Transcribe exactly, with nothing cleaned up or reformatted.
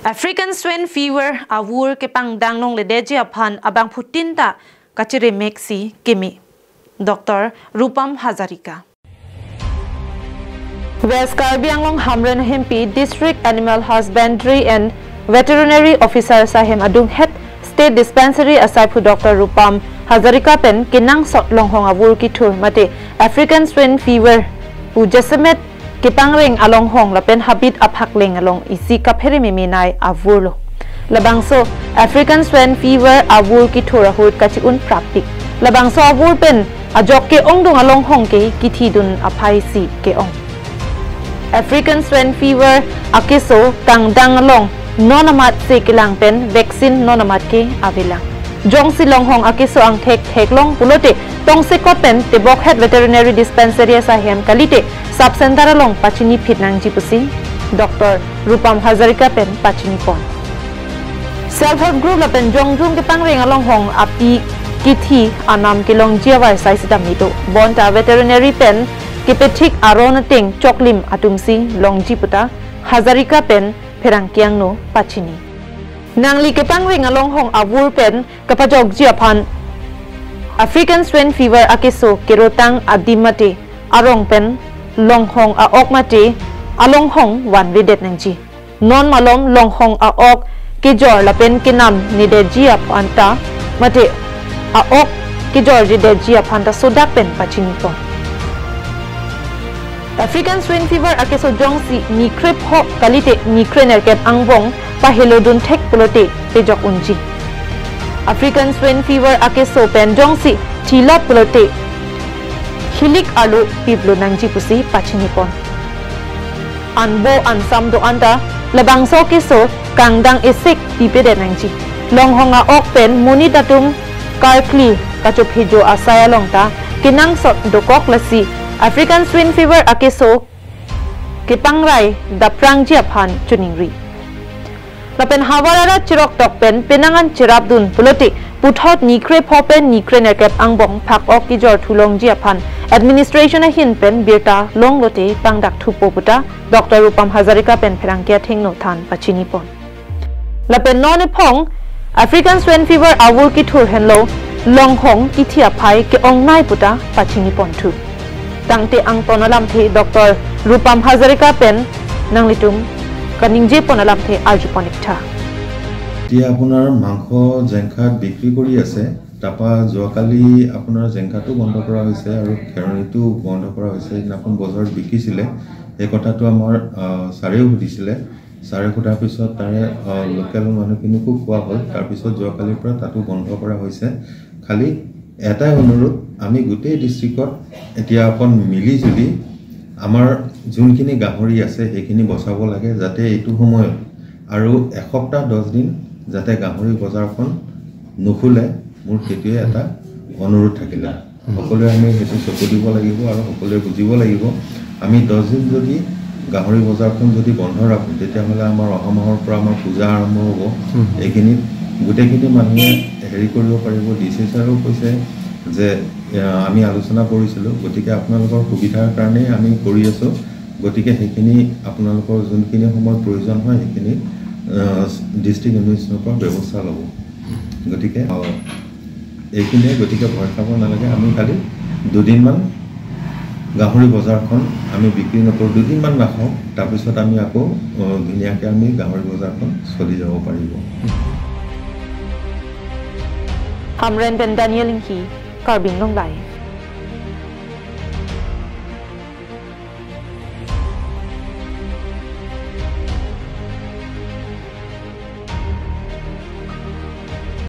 African Swine Fever avur kepangdang longledetji aphan abangphutin ta kachiremeksi keme. Doctor Rupam Hazarika. West Karbi Anglong Hamren Hempi District Animal Husbandry and Veterinary Officer ahem adunghet State Dispensary asaiphu Doctor Rupam Hazarika pen kenangsot longhong avur kithur mate African Swine Fever pu jasemet kepangreng alonghong lapen habit aphakleng along isi kapherememenei avurlo. Labangso African Swine Fever avur kithur ahut kachi-un prapik. Labangso avur pen ajok ke-ongdung alonghong ke kithidun aphai si ke-ong. African Swine Fever akeso kangdang along non amat se kelang pen vaccine non amat ke avelang. Jongsi longhong akeso angthek theklong pulote tongsekot pen tebokhet Veterinary Dispensary asahem kalite sub center along pachini phit nangji pusi Doctor Rupam Hazarika pen pachini pon. Self help group lapen jongjung kepangreng alonghong api kithi anam kelongji avarsai sitame do. Bonta veterinary pen kepethik aron ateng choklim atumsi longji puta Hazarika pen pherangke angno pachini. Nangli kepangreng alonghong avur pen kapajokji aphan African Swine Fever akeso kerotang adim mate arong pen longhong a-ok mate alonghong vanvedet nangji. Non malom longhong a-ok kejor lapen kenam nedetji aphanta mate a-ok kejorjedetji aphanta sodak pen pachini pon. African Swine Fever akeso jongsi ni krepho kalite ni krenerkep angbong pahelodun thek pulote pejok unji. African Swine Fever akeso pen jongsi thilot pulote hilik arlo piplo nangji pusi pachini pon. Anbo ansam do-anta labangso keso kangdang esek pipedet nangji. Longhong a-ok pen monit atum karkli kachophejo asai along ta kenangsot dokok lasi African Swine Fever akeso kepangrai daprangji aphan choningri. Lapen havar arat chiroktok pen penang an chirapdun pulote puthot ni krepho pen ni krenerkep angbong phak-ok kejor thulongji aphan administration ahin pen birta longlote pangdak thupo puta Doctor Rupam Hazarika pen pherangke athengno than pachini pon. Lapen non ephong African Swine Fever avur kithur henlo longhong kithi aphai ke-ongnei puta pachini ponthu. Tangte angton alamthe Doctor Rupam Hazarika pen nanglitum kaningje pon alamthe arju pon iktha. এতিয়া আপোনাৰ মাংস জেংখাত বিক্ৰী কৰি আছে, তাৰপৰা যোৱাকালি আপোনাৰ জেংখাটো বন্ধ কৰা হৈছে আৰু খেৰণিটো বন্ধ কৰা হৈছে। সেইদিনাখন বজাৰত বিকিছিলে, সেই কথাটো আমাৰ আহ, ছাৰেও সুধিছিলে। ছাৰে সোধাৰ পিছত তাৰে লোকেল মানুহখিনিকো কোৱা হ'ল। তাৰপিছত যোৱাকালিৰ পৰা তাতো বন্ধ কৰা হৈছে। খালি এটাই অনুৰোধ, আমি গোটেই ডিষ্ট্ৰিক্টত এতিয়া অকণ মিলি জুলি আমাৰ যোনখিনি গাহৰি আছে সেইখিনি বচাব লাগে, যাতে এইটো সময়ত আৰু এসপ্তাহ দহ দিন যাতে গাহৰি বজাৰখন নুখুলে, মোৰ সেইটোৱে এটা অনুৰোধ থাকিলে। সকলোৱে আমি সেইটো চকু দিব লাগিব আৰু সকলোৱে বুজিব লাগিব। আমি দহ দিন যদি গাহৰি বজাৰখন যদি বন্ধ ৰাখোঁ, তেতিয়াহ'লে আমাৰ অহা মাহৰ পৰা আমাৰ পূজা আৰম্ভ হ'ব। এইখিনিত গোটেইখিনি মানুহে হেৰি কৰিব পাৰিব। ডি চি ছাৰেও কৈছে যে এ, আমি আলোচনা কৰিছিলোঁ, গতিকে আপোনালোকৰ সুবিধাৰ কাৰণেই আমি কৰি আছোঁ। গতিকে সেইখিনি আপোনালোকৰ যোনখিনি সময়ত প্ৰয়োজন হয়, সেইখিনি ডিষ্ট্ৰিক্ট এডমিনিষ্ট্ৰেশ্যনৰ পৰা ব্যৱস্থা ল'ব। গতিকে আহ, এইখিনিয়ে, গতিকে ভয় খাব নালাগে। আমি খালি দুদিনমান গাহৰি বজাৰখন আমি বিক্ৰী নকৰোঁ, দুদিনমান ৰাখোঁ, তাৰপিছত আমি আকৌ আহ, ধুনীয়াকৈ আমি গাহৰি বজাৰখন চলি যাব পাৰিব। Hamren pen Daniel Inghi, Karbi Anglong Live.